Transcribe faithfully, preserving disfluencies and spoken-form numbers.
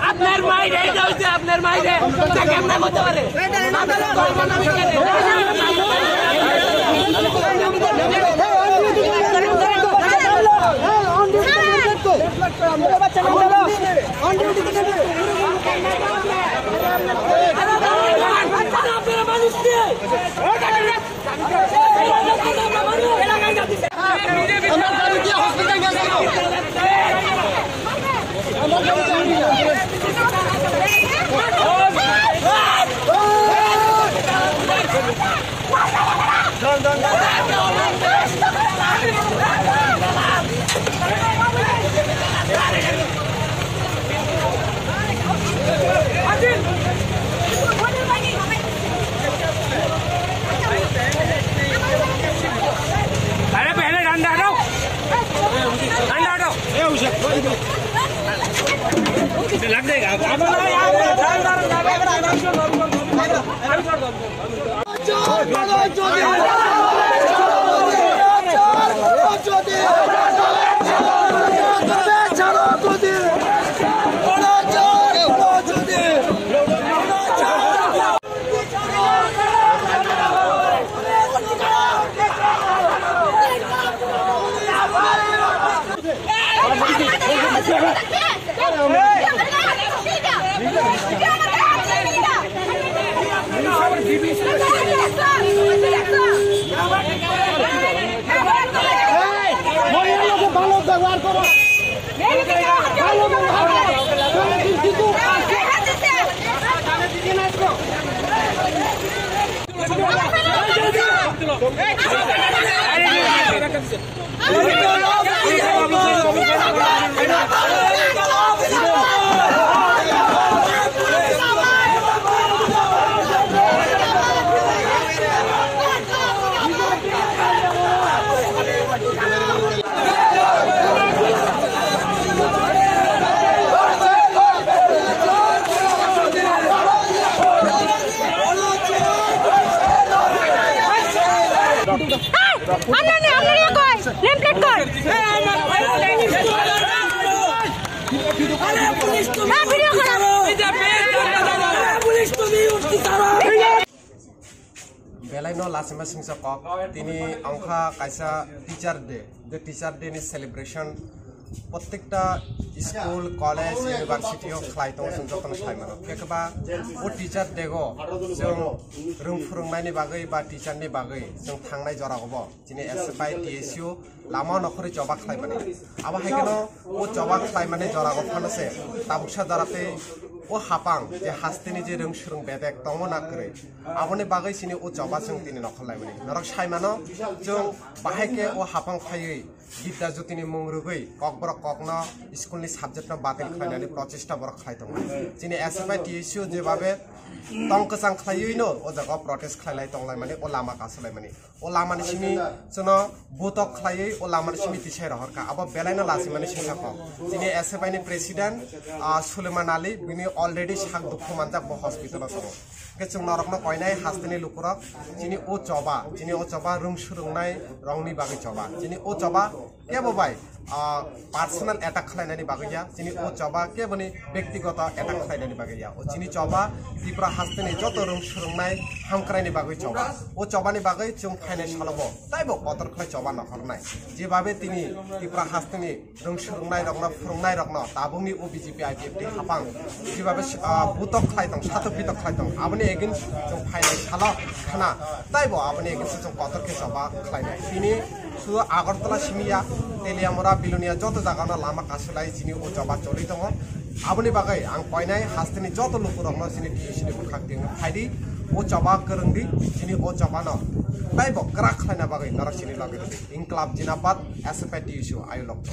আপনার মায়ের এই যে হচ্ছে, আপনার মায়ের এই যে কেমন করতে পারে? अरे पहले डंडा हटाओ, डंडा हटाओ। लग जाएगा। আপনার না, আপনার ইয়ে কই? নেম প্লেট কই? হ্যাঁ, ভিডিও করো। Belai no lachima singsa kok, tini ongkha kaisa teacher day, je teacher day ni celebration prottekta school, college, university o khlai tongo, chwng jotono sai mano. Khe ba o teacher day o chwng rwng phwrwngnaini bagwi ba teacher ni bagwi chwng thangnai jora o bo chini S F I T S U lama o nokhorwi choba khlai mani. Abo hai kheno o choba khlai mani jora o phano se tabuksa jora tei o hapang je hasteni je rwng swrwng bedek tongmo na kwrwi. Aboni bagwi chini o choba chwng tini nokhor laimani. Norok sai mano, chwng bahai khe o hapang phaiwi Bidya Jyotini mung rwgwi kokborok kokno school ni subject no batil khlainani prochesta borok khlai tongo. Chini S F I T S U jebabe tong kwchang khlaiwi no o jaga o protest khlai lai tong laimani, o lama kasu laimani. O lama ni simi chwngno butok khlaiwi o lama ni simi tisai rohor kha. Abo belai no lachimani singsa kok. Chini S F I ni president, ah, Suleiman Ali, bini already sak dukhu manjak, bo hospital o tongo. Hwnkhe chwng norokno koinai hasteni lukurok chini o choba, chini o choba rwng swrwngnai rokni bagwi choba. Chini o choba kebo bai, ah, personal attack khlainani bagwi ya, chini o choba keboni bektigoto attack khlainani bagwi ya. O chini choba Tripura hasteni joto rwng swrwngnai hamkraini bagwi choba. O chobani bagwi chwng phainai salobo taibo kotor khlai choba nokhornai. Jebabe tini Tripura hasteni rwng swrwngnai rokno, phwrwngnai rokno tabukni o B J P I P F T hapang jebabe, ah, butok khlai tong, satok bitok khlai tong, aboni against chwng phainai salo khna, taibo aboni against chwng kotor khe choba khlainai. Tini sudu Agartala simi ya, Teliamura, Bilonia joto jagano lama kasulai chini o choba choli tongo. Aboni bagwi ang koinai hasteni joto lukurokno chini T U C ni bwkhak tingwi phaidi, o choba kwrwngdi, chini o chobano taibo kwrak khlaina bagwi norok chini logi rwdi. Inklab Jindabad, S F I T U C, ayuk lokto.